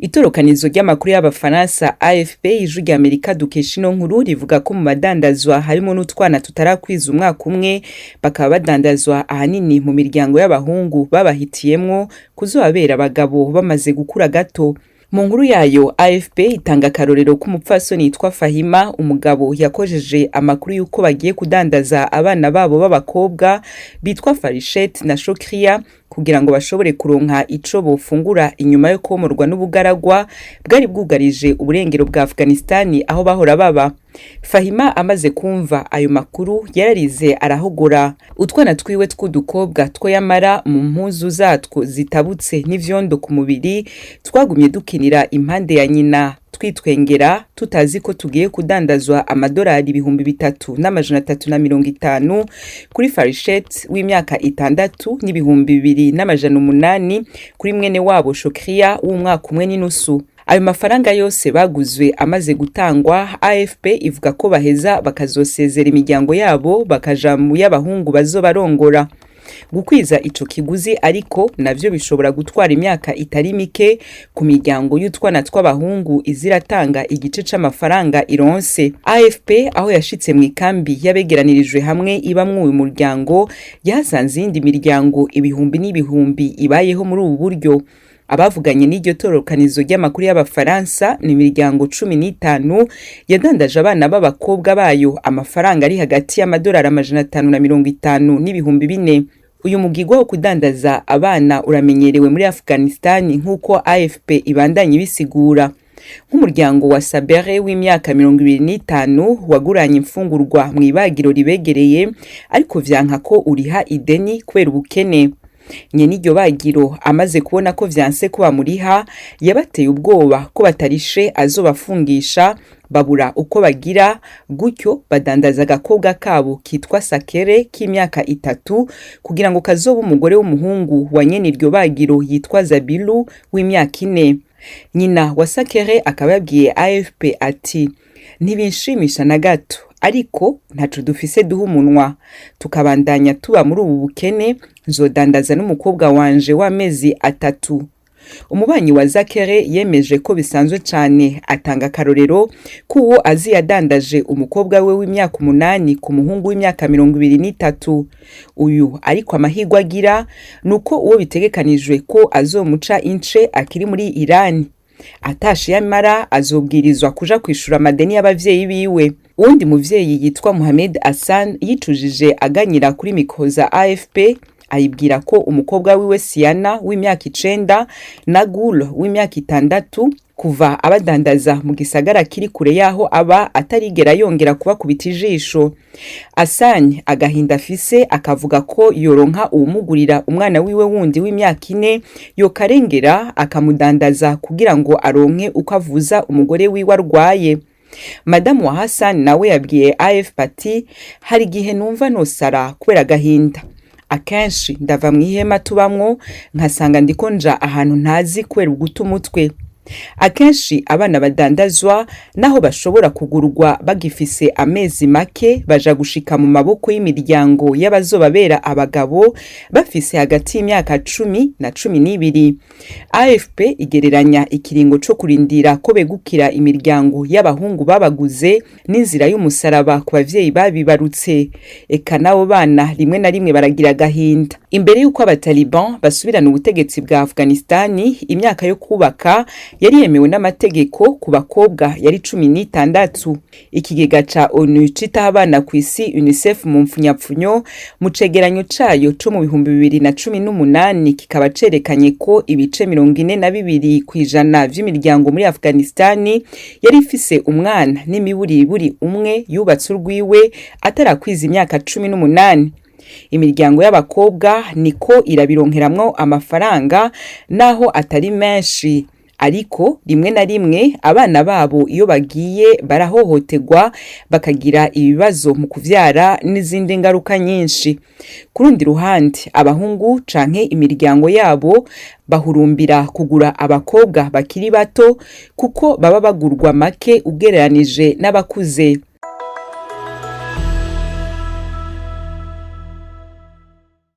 Itorokanizo ry'amakuru y'Abafaransa AFP, Ijwi rya Amerika dukesha ino nkuru, rivuga ko mu badandazwa harimo n'utwana tutarakwiza umwaka umwe, bakaba badandazwa ahanini mu miryango y'abahungu babahitiyemwo kuzobabera abagabo bamaze gukura gato. Mu nkuru yayo, AFP itanga akarorero k'umupfasoni yitwa Fahima, umugabo yakojeje amakuru y'uko bagiye kudandaza abana babo b'abakobwa bitwa Farishet na Shokria kugira ngo bashobore kuronka ico bofungura inyuma yo komorwa n'ubugaragwa bwari bwugarije uburengero bwa Afghanistani aho bahora baba. Fahima amaze kumva ayo makuru yararize arahogora. Utwana twiwe tw'udukobwa two yamara mu mpuzu zatwo zitabutse n'ivyondo ku mubiri twagumye dukinira impande ya nyina, twitwengera, tutazi ko tugiye kudandazwa amadolari 3,350 kuri Farishet w'imyaka 6 n'2,800 kuri mwene wabo Shokria w'umwaka umwe n'inusu. Ayo mafaranga yose baguzwe amaze gutangwa, AFP ivuga ko baheza bakazosezera imiryango yabo bakaja mu y'abahungu bazobarongora. Gukwiza ico kiguzi ariko navyo bishobora gutwara imyaka itari mike ku miryango y'utwana tw'abahungu iziratanga igice c'amafaranga ironse. AFP aho yashitse mu ikambi y'abegeranirijwe hamwe ibamwo uyu muryango, yahasanze iyindi miryango ibihumbi n'ibihumbi ibayeho muri ubu buryo. Abavuganye n'iryo torokanizo ry'amakuru y'Abafaransa ni imiryango 15 yadandaje abana b'abakobwa bayo amafaranga ari hagati y'amadolari 550 n'4,000. Uyu mugigwa wo kudandaza abana uramenyerewe muri Afghanistan, nk'uko AFP ibandanya ibisigura. Nk'umuryango wa Sabere w'imyaka 25 waguranye imfungurwa mu ibagiro ribegereye, ariko vyanka ko uriha ideni kubera ubukene. Nyene iryo bagiro amaze kubona ko vyanse ko bamuriha, yabateye ubwoba ko batarishe azobafungisha. Babura uko bagira, gutyo badandaza agakobwa kabo kitwa Sakere k'imyaka 3 kugira ngo kazobe umugore w'umuhungu wa nyene iryo bagiro yitwa Zabilu w'imyaka 4. Nyina wa Sakere akaba yabwiye AFP ati: "Ntibinshimisha na gato, ariko ntaco dufise duha umunwa, tukabandanya tuba muri ubu bukene. Nzodandaza n'umukobwa wanje w'amezi 3." Umubanyi wa Zakere yemeje ko bisanzwe cane, atanga akarorero k'uwo azi yadandaje umukobwa we w'imyaka 8 ku muhungu w'imyaka 23. Uyu ariko amahirwe agira nuko uwo bitegekanijwe ko azomuca ince akiri muri Irani. Atashe yamara azobwirizwa kuja kwishura amadeni y'abavyeyi biwe. Uwundi muvyeyi yitwa Mohamed Hassan yicujije aganyira kuri mikoro za AFP, ayibwira ko umukobwa wiwe Siana w'imyaka 9 na Gul w'imyaka 6 kuva abadandaza mu gisagara kiri kure yaho aba atarigera yongera kubakubita ijisho. Asanye agahinda afise, akavuga ko yoronka uwumugurira umwana wiwe wundi w'imyaka 4 yokarengera akamudandaza kugira ngo aronke uko avuza umugore wiwe arwaye. Madamu wa Hassan nawe yabwiye AFP ati: "Hari igihe numva nosara kubera agahinda. Akenshi ndava mu ihema tubamwo nkasanga ndiko nja ahantu ntazi kubera uguta umutwe." Akenshi abana badandazwa, naho bashobora kugurwa bagifise amezi make, baja gushika mu maboko y'imiryango y'abazobabera abagabo bafise hagati y'imyaka 10 na 12. AFP igereranya ikiringo co kurindira ko begukira imiryango y'abahungu babaguze n'inzira y'umusaraba ku bavyeyi babibarutse. Eka n'abo bana rimwe na rimwe baragira agahinda. Imbere y'uko Abataliban basubirana ubutegetsi bwa Afghanistani, imyaka yo kubaka yari yemewe n'amategeko ku bakobwa yari 16. Ikigega ca ONU citaho abana ku isi, UNICEF mu mpfunyapfunyo, mu cegeranyo cayo co mu 2018 kikaba cerekanye ko ibice 42% vy'imiryango muri Afghanistani yari ifise umwana n'imiburiburi umwe yubatse urwiwe atarakwiza imyaka 18. Imiryango y'abakobwa niko irabironkeramwo amafaranga, naho atari menshi, ariko rimwe na rimwe abana babo iyo bagiye barahohoterwa, bakagira ibibazo mu kuvyara n'izindi ngaruka nyinshi. Ku rundi ruhande, abahungu canke imiryango yabo bahurumbira kugura abakobwa bakiri bato kuko baba bagurwa make ugereranije n'abakuze.